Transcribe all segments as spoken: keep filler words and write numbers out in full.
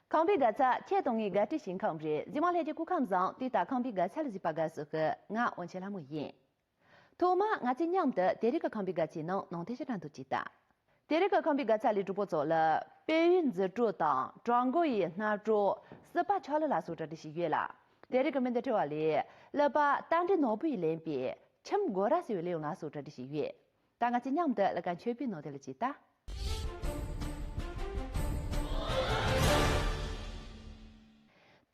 ཁམས་པའི་དགའ་ཚལ་ཁྱེད་གཏོང་ངེས་དགའ་སྤྲོའི་ཞིང་ཁམས་རེད། གཟིགས་མོ་ལྷན་རྒྱས་སྐུ་ཁམས་བཟང་། དུས་ལྟར་ཁམས་པའི་དགའ་ཚལ་ལ་གཟིགས་པ་དགའ་བསུ་ཞུ། ང་དབང་ཆེན་ལྷ་མོ་ཡིན། ཐོག་མར་ང་ཚོས་མཉམ་དུ་དེ་རིང་གི་ཁམས་པའི་དགའ་ཚལ་ནང་ནང་དོན་ཞིག་ལ་འདུག་ཅིག་ལྟ། དེ་རིང་གི་ཁམས་པའི་དགའ་ཚལ་ལས་གྲུབ་པོ་ཚོ་ལ་དཔལ་ཡུལ་འཛི་གྲོ་དང་བྲག་འགོ་ཡི་སྣ་གྲོ། སྲིད་པ་ཆགས་ལི་ལ་སོགས་གྲ་སྒྲིག་ཞིག་ཡོད་ལ། དེ་རིང་གི་མི་འདི་ཁྲི་བ་ལས་ལི་པ་རྟ་མགྲིན་ནོར་བུ་ཡིས་ལེན་པའི་ཁྱིམ་སྒོ་ར་ཟེར་བའི་ལེའུ་ལ་སོགས་གྲ་སྒྲིག་ཞིག་ཡོད། ད་ང་ཚོས་མཉམ་དུ་ལི་ཀ་མཆོད་པའི་ནང་དོན་ལ་ཅིག་ལྟ།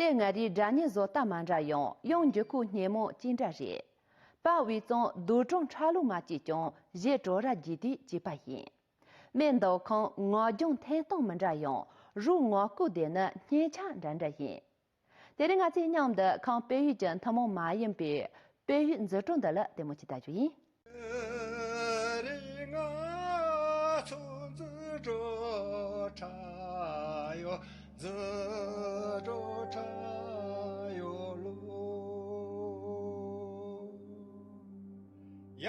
ལྟེ་ང་རིའི་སྒྲ་སྙན་བཟོ་ལྟ་མ་འདྲ་ཡང་། དབྱངས་འགྱུར་ཁུག་སྙན་མོ་ཅི་འདྲ་རེད། དཔའ་བོའི་གཙང་རྡོ་གྲོང་ཁྲ་ལོ་མ་སྐྱེས་ཀྱང་། གཞས་བྲོ་ར་རྒྱས་དུས་བྱིས་པ་ཡིན། སྨན་ཟླ་ཁང་ངག་རྒྱུན་འཐེན་སྟངས་མི་འདྲ་ཡང་། རུ་ངག་སྐུ་སྡེ་ནི་སྙན་ཆ་འདྲ་འདྲ་ཡིན། དེ་རིང་ང་ཚོས་མཉམ་དུ་ཁམས་དཔལ་ཡུལ་གྱི་ཐུན་མོང་མ་ཡིན་པའི་དཔལ་ཡུལ་འཛི་གྲོ་འདི་ལ་ལྟད་མོ་ཅིག་ལྟ་རྒྱུ་ཡིན། རེ་ང་ཚོ་འཛི་གྲོ་ཁྲ་ཡོ། འཛི་གྲོ་ཁྲ་ཡོ་ལོ། ཡ་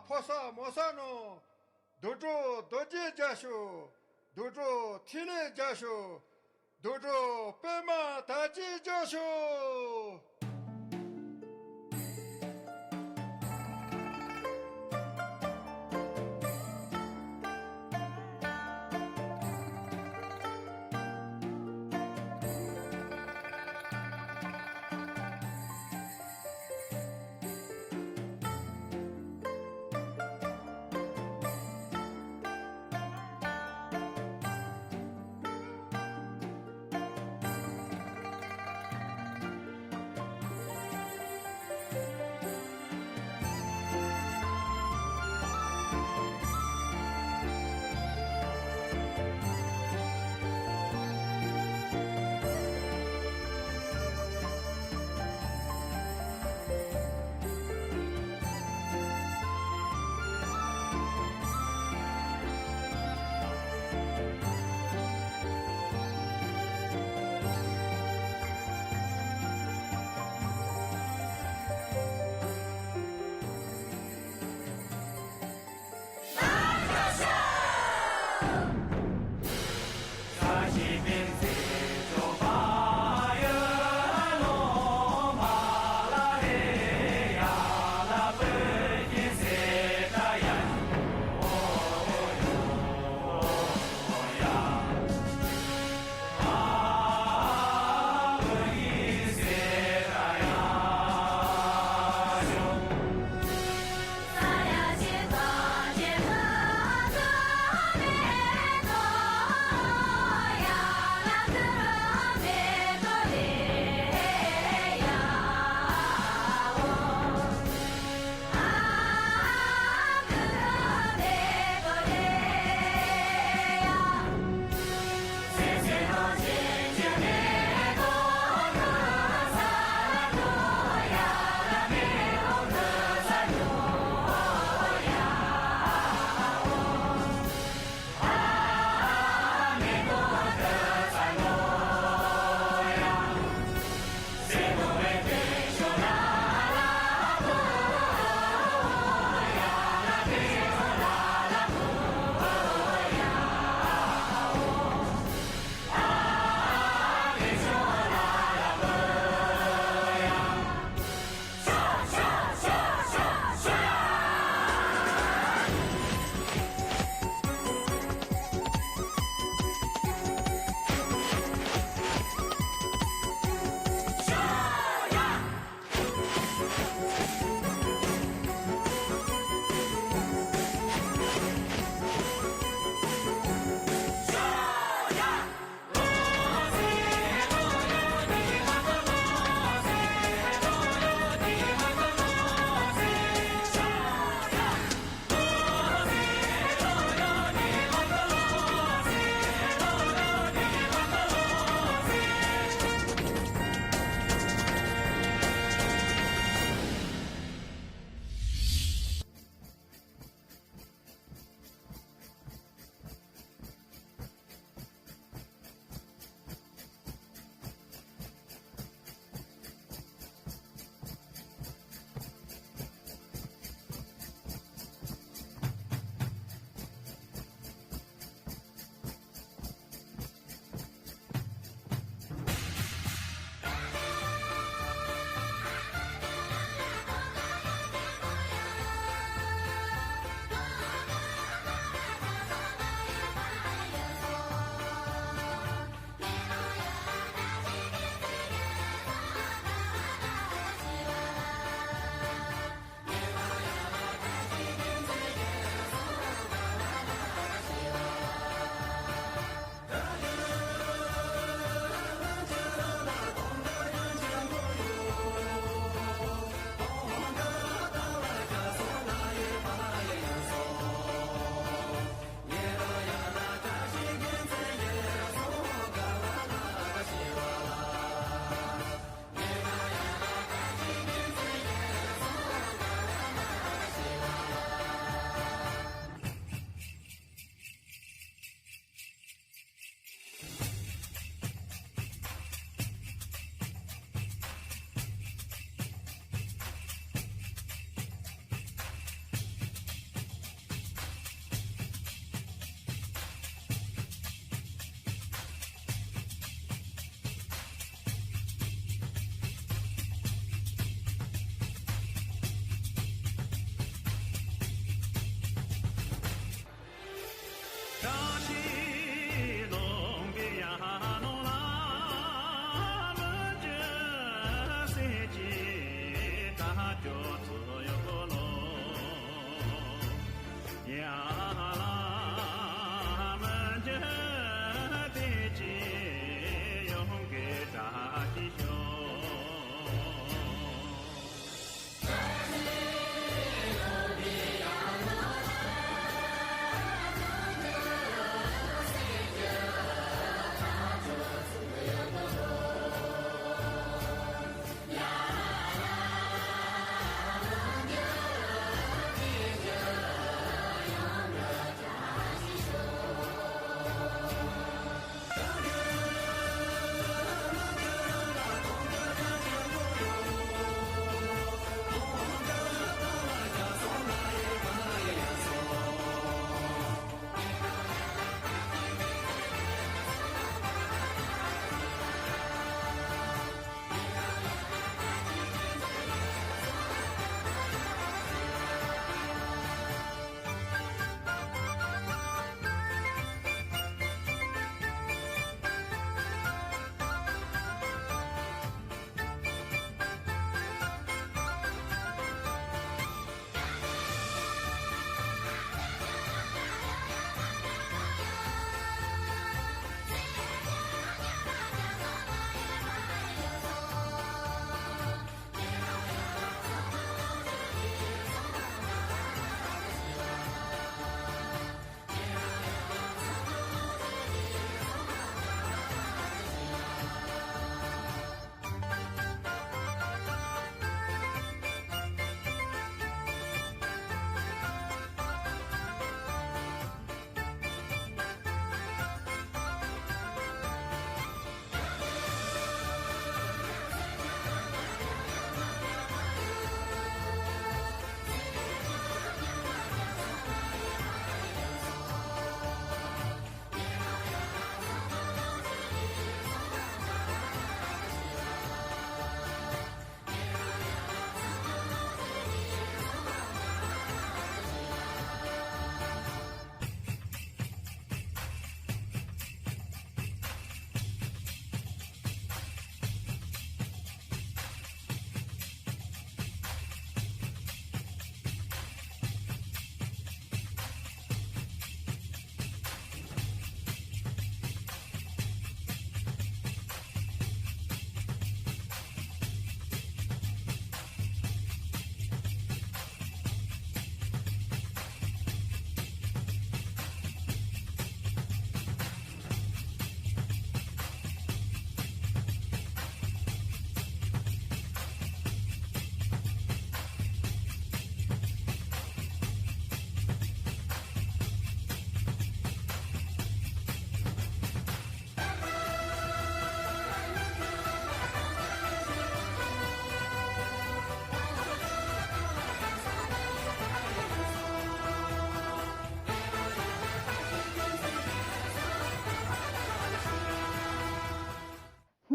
ཕོ་ས་མོ་ས་ནོ། དུད་འགྲོ་རྡོ་རྗེ་རྒྱ་ཤོག། དུད་འགྲོ་ཐིག་ལེ་རྒྱ་ཤོག། དུད་འགྲོ་པདྨ་དར་རྒྱས་རྒྱ་ཤོག།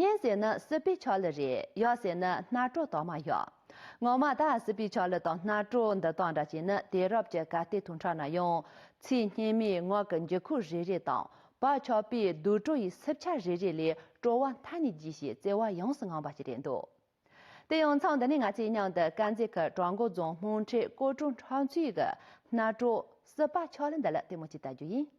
གཡས་ཟེར་ན་སྲིད་པའི་ཆག་ལེ་རེད། གཡོན་ཟེར་ན་སྣ་དྲོ་དྭངས་མ་ཡོད། ངོ་མ་ད་སྲིད་པའི་ཆག་ལེ་དང་སྣ་དྲོ་འདི་དག་འདྲ་བྱས་ན་དུས་རབས་ཀྱི་གར་སྟེགས་དུམ་གྲ་ན་ཡང་ཚེ་སྔོན་མའི་ངག་གི་འགྱུར་ཁུག་རེ་རེ་དང་བག་ཆགས་པའི་དུར་ཁྲོད་ཀྱི་སྲིབ་ཆ་རེ་རེ་ལས་སྤྲོ་བ་མཐའ་ནས་རྒྱས་ཤིང་བརྩེ་བ་ཡོངས་སུ་ངང་པ་ཞིག་རེད་འདུག་དེ་ཡང་མཚམས་འདི་ནས་ང་ཚོས་མཉམ་དུ་དཀར་མཛེས་ཁུལ་བྲག་འགོ་རྫོང་སྨོན་ཁྲེ་ཀོ་ཀྲུང་ཁྲག་མཚོའི་གི་སྣ་དྲོ་སྲིད་པ་ཆག་ལེ་འདི་ལ་ལྟད་མོ་ཅིག་ལྟ་རྒྱུ་ཡིན།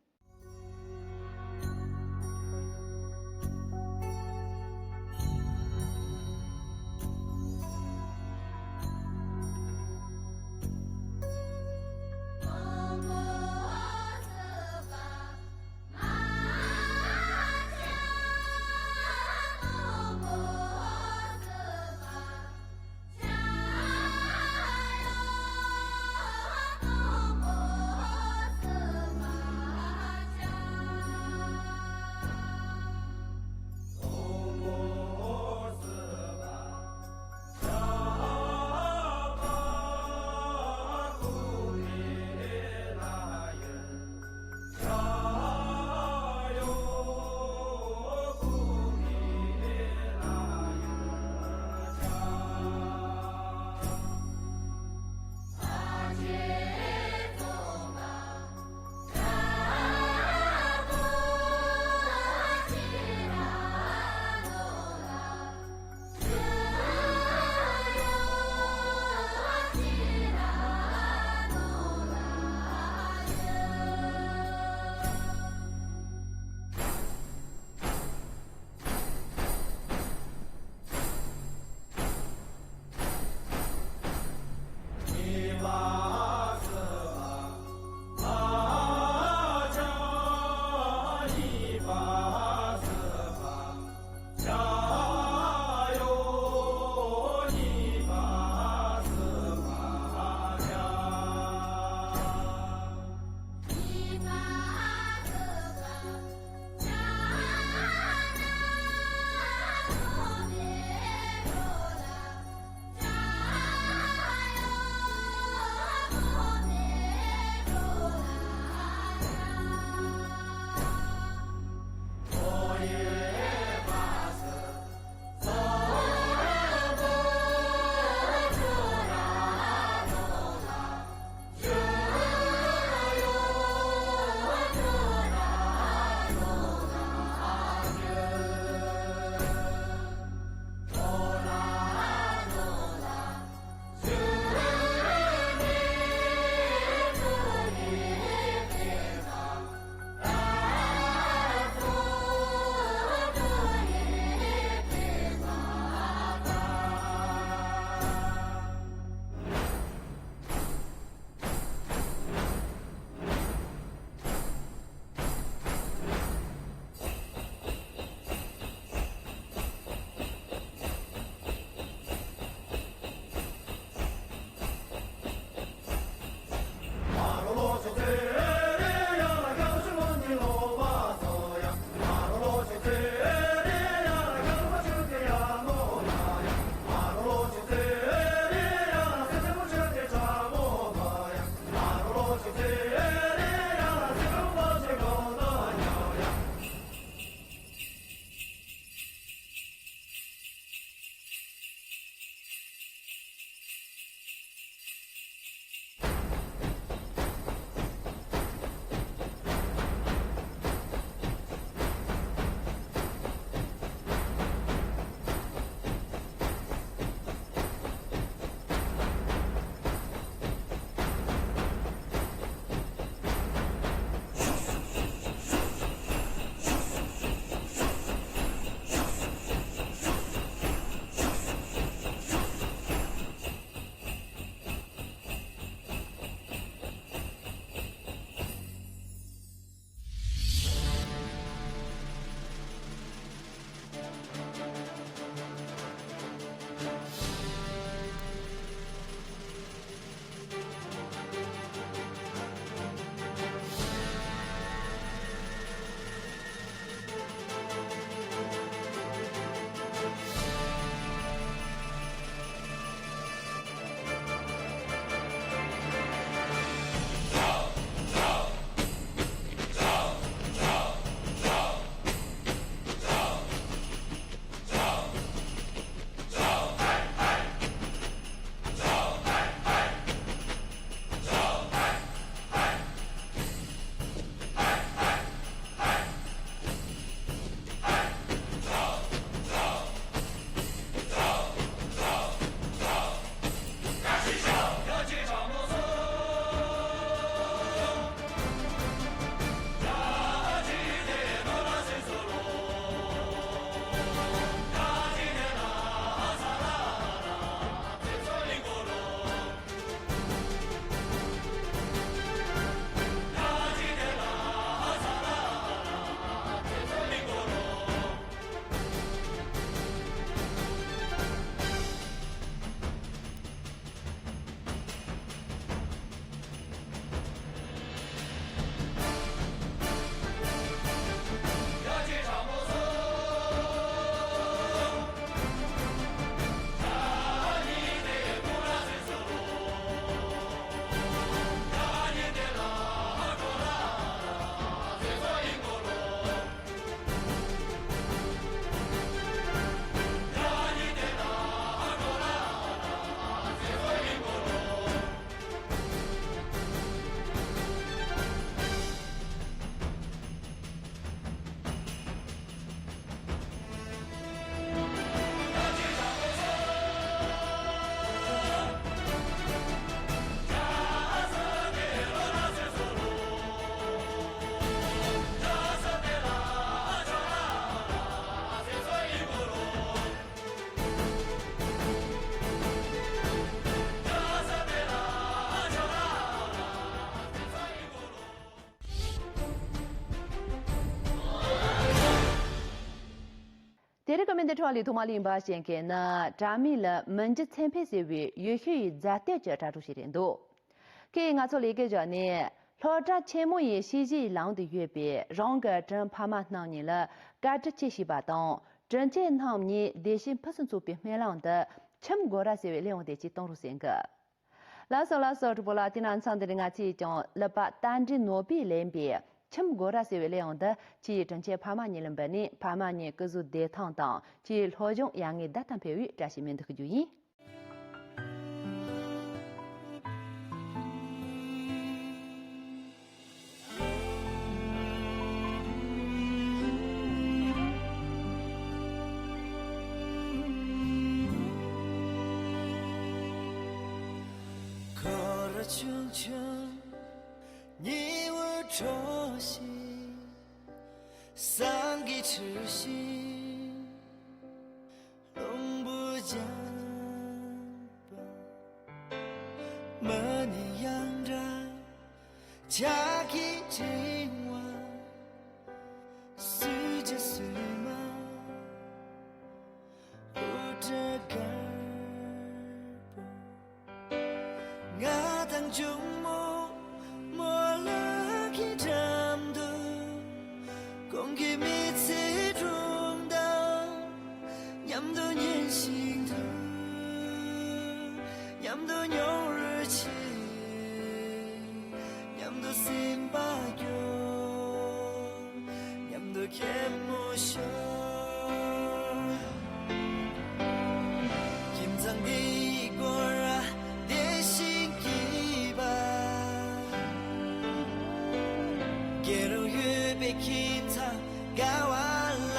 དེ་རིང་གི་མི་འདི་ཁྲོད་ལས་ཐོག་མ་ལས་འབའ་ཞེན་མཁན་ནི་དྲ་མིག་ལ་མི་འཇིགས་མཚན་འཕེལ་ཟེར་བའི་ཡེ་ཤུ་ཡི་མཛའ་གཏད་ཀྱི་དྲ་གྲོགས་ཤིག་རེད་འདུག་ཁོས་ང་ཚོ་ལས་ཀའི་བཞག་ནས་སློབ་གྲྭ་ཆེན་མོ་ཡི་ཤེས་བྱའི་ལམ་དུ་ཡོད་པའི་རང་གི་དྲིན་ཕ་མ་རྣམ་གཉིས་ལ་བཀའ་དྲིན་ཆེ་ཞུས་པ་དང་། དྲིན་ཆེན་རྣམ་གཉིས་བདེ་སྐྱིད་ཕུན་སུམ་ཚོགས་པའི་སྨོན་ལམ་དུ་ཁྱིམ་སྒོ་ར་ཟེར་བའི་གླེང་བ་དེ་ཅིག་གཏོང་རོགས་ཟེར་གི། ལགས་སོ་ལགས་སོ། གྲོགས་པོ་ལགས། དེ་ན་མཚམས་འདི་ནས་ང་ཚོས་ཀྱང་ཀླད་པ་རྟ་མགྲིན་ནོར་བུས་ལེན་པའི་ཁྱིམ་སྒོ་ར་ཟེར་བའི་གླེང་བ་འདི་ཁྱེད་ཡི་དྲིན་ཆེན་ཕ་མ་གཉིས་ལ་འབུལ་ནས། ཕ་མ་གཉིས་སྐུ་གཟུགས་བདེ་ཐང་དང་ཁྱེད་ཡི་སློབ་སྦྱོང་ཡར་ངོའི་ཟླ་ལྟར་འཕེལ་བའི་བཀྲ་ཤིས་སྨོན་འདུན་ཞུ་རྒྱུ་ཡིན། སྐོར་ཆུང་ཆུང་ཉི་འོད་འཕྲོ་ཞིང་། སངས་རྒྱས་འཁྲུལ་ཞིང་། རླུང་བུ་འཇམ་པ། མ་ཎི་ཡང་འདྲ་ཕྱག་གི་ཕྲེང་བ། སུ་ཇ་སུ་མ་དབུ་སྐྲ་དཀར་པོ། ང་དང་གཅུང་མོ་མོ་ལ་གི་འགྲམ་དུ། གོང་གི་མི་ཚེ་སྒྲུང་དང་མཉམ་དུ་ཉན་ཞིང་དུ། མཉམ་དུ་མྱོང་རོལ་ཆེ། མཉམ་དུ་སེམས་པ་སྐྱོ། མཉམ་དུ་གད་མོ་ཤོར། ཁྱིམ་ཚང་འདིའི་སྒོ་ར་བདེ་ཞིང་སྐྱིད་པ། སྐྱིད་རུང་ཡོད་པའི་ཁྱིམ་ཚང་དགའ་བ་ལ།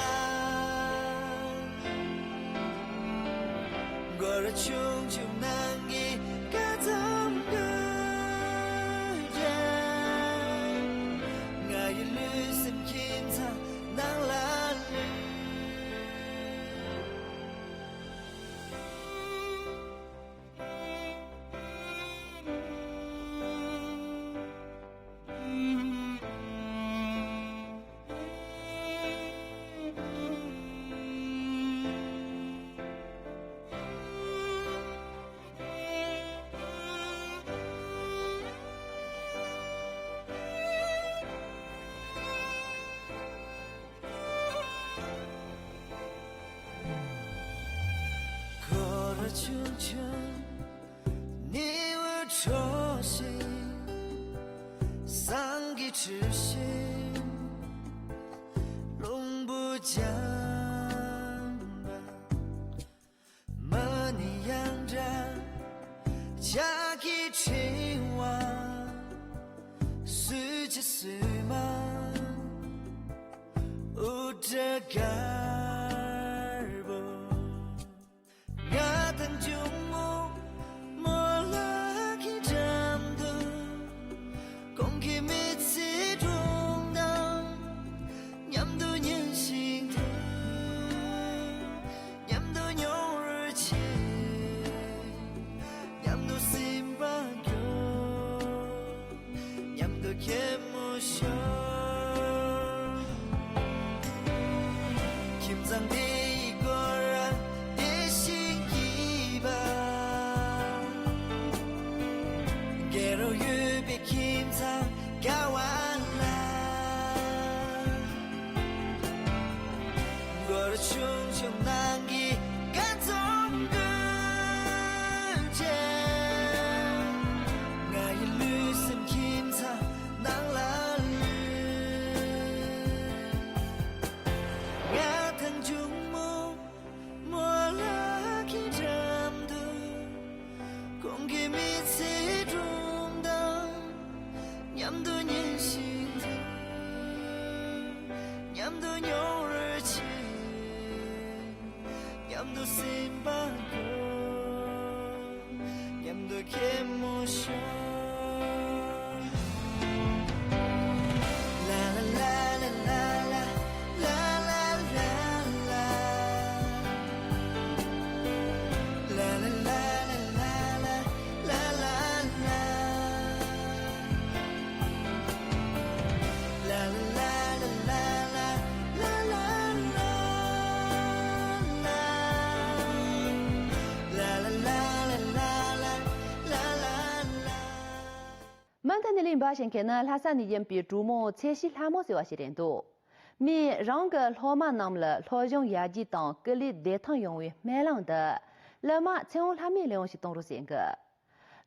སྒོ་ར་ཆུང་ཆུང་ནང་གི་ཀ་ཙམ་དགོས་ཀྱང་། ང་ཡི་ལུས་སེམས་ཁྱིམ་ཚང་ནང་ལ་ལུས། སྐོར་ཆུང་ཆུང་ཉི་འོད་འཕྲོ་ཞིང་། སངས་རྒྱས་འཁྲུལ་ཞིང་། རླུང་བུ་འཇམ་པ། མ་ཎི་ཡང་འདྲ་ཕྱག་གི་ཕྲེང་བ། སུ་ཇ་སུ་མ་དབུ་སྐྲ་དཀར་པོ། ང་དང་གཅུང་མོ་མོ་ལ་གི་འགྲམ་དུ། གོང་གི་མི་ཚེ་སྒྲུང་དང་མཉམ་དུ་ཉན་ཞིང་དུ། མཉམ་དུ་མྱོང་རོལ་ཆེ། མཉམ་དུ་སེམས་པ་སྐྱོ། མཉམ་དུ་གད་མོ་ཤོར། ཁྱིམ་ཚང་འདིའི་སྒོ་ར་བདེ་ཞིང་སྐྱིད་པ། སྐྱིད་རུང་ཡོད་པའི་ཁྱིམ་ཚང་དགའ་བ་ལ། སྒོ་ར་ཆུང་ཆུང་ནང་གི་ཀ་ཙམ་དགོས་ཀྱང་། ང་ཡི་ལུས་སེམས་ཁྱིམ་ཚང་ནང་ལ་ལུས། ང་དང་གཅུང་མོ་མོ་ལ་གི་འགྲམ་དུ། གོང་གི་མི་ཚེ་སྒྲུང་དང་མཉམ་དུ་ཉན་ཞིང་དུ། མཉམ་དུ་མྱོང་རོལ་ཆེ། མཉམ་དུ་སེམས་པ་སྐྱོ། མཉམ་དུ་གད་མོ་ཤོར། འབའ་ཞིག་གིས་ནི་ལྷ་ས་ནས་ཡིན་པའི་གྲོགས་མོ་ཚེ་བྱིའུ་ལྷ་མོ་ཟེར་བ་ཞིག་རེད་འདུག་མིས་རང་གི་སློབ་མ་རྣམས་ལ་སློབ་སྦྱོང་ཡར་རྒྱས་དང་སྐུ་ལུས་བདེ་ཐང་ཡོང་བའི་སྨོན་ལམ་འདི་གླུ་མ་ཚེ་དབང་ལྷ་མོས་གླུ་དབྱངས་ཤིག་གཏོང་རོགས་ཟེར་གི།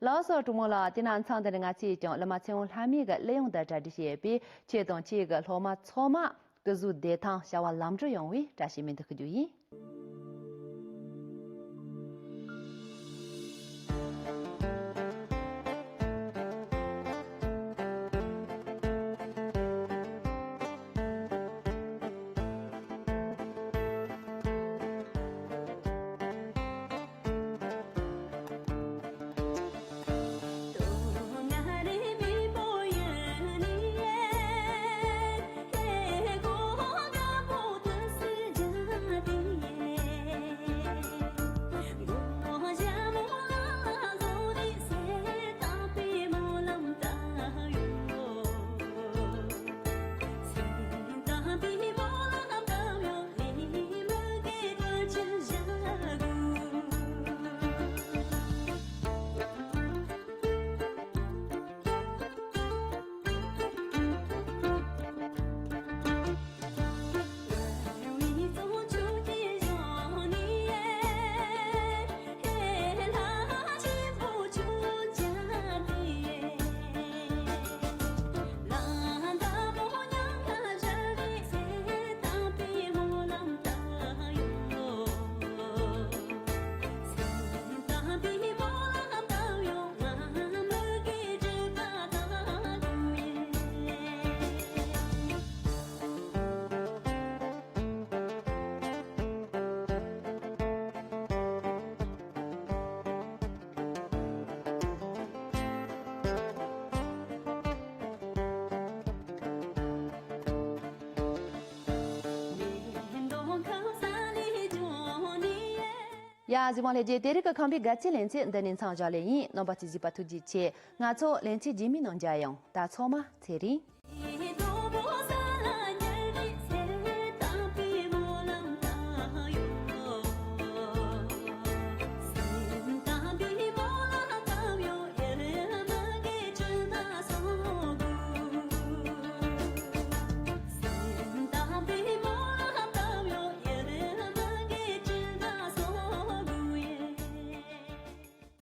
ལགས་སོ་གྲོགས་མོ་ལགས། དེ་ན་མཚམས་འདི་ནས་ང་ཚོས་ཀྱང་གླུ་མ་ཚེ་དབང་ལྷ་མོའི་གི་གླུ་དབྱངས་འདི་གྲ་སྒྲིག་བྱས་པས། ཁྱེད་དང་ཁྱེད་ཀྱི་སློབ་མ་ཚང་མ་སྐུ་གཟུགས་བདེ་ཐང་བྱ་བ་ལམ་འགྲོ་ཡོང་བའི་བཀྲ་ཤིས་སྨོན་འདུན་ཞུ་རྒྱུ་ཡིན། ཡ། གཟིགས་མོ་ལྷན་རྒྱས། དེ་རིང་གི་ཁམས་པའི་དགའ་སྐྱིད་ལེ་ཚན་འདི་ནས་མཚམས་འཇོག་ལེ་ཡིན། རྣམ་པ་ཚོས་གཟིགས་པ་ཐུགས་རྗེ་ཆེ། ང་ཚོ་ལེ་ཚན་རྗེས་མའི་ནང་མཇལ་ཡོང་། ད་ཚང་མ་ཚེ་རིང་།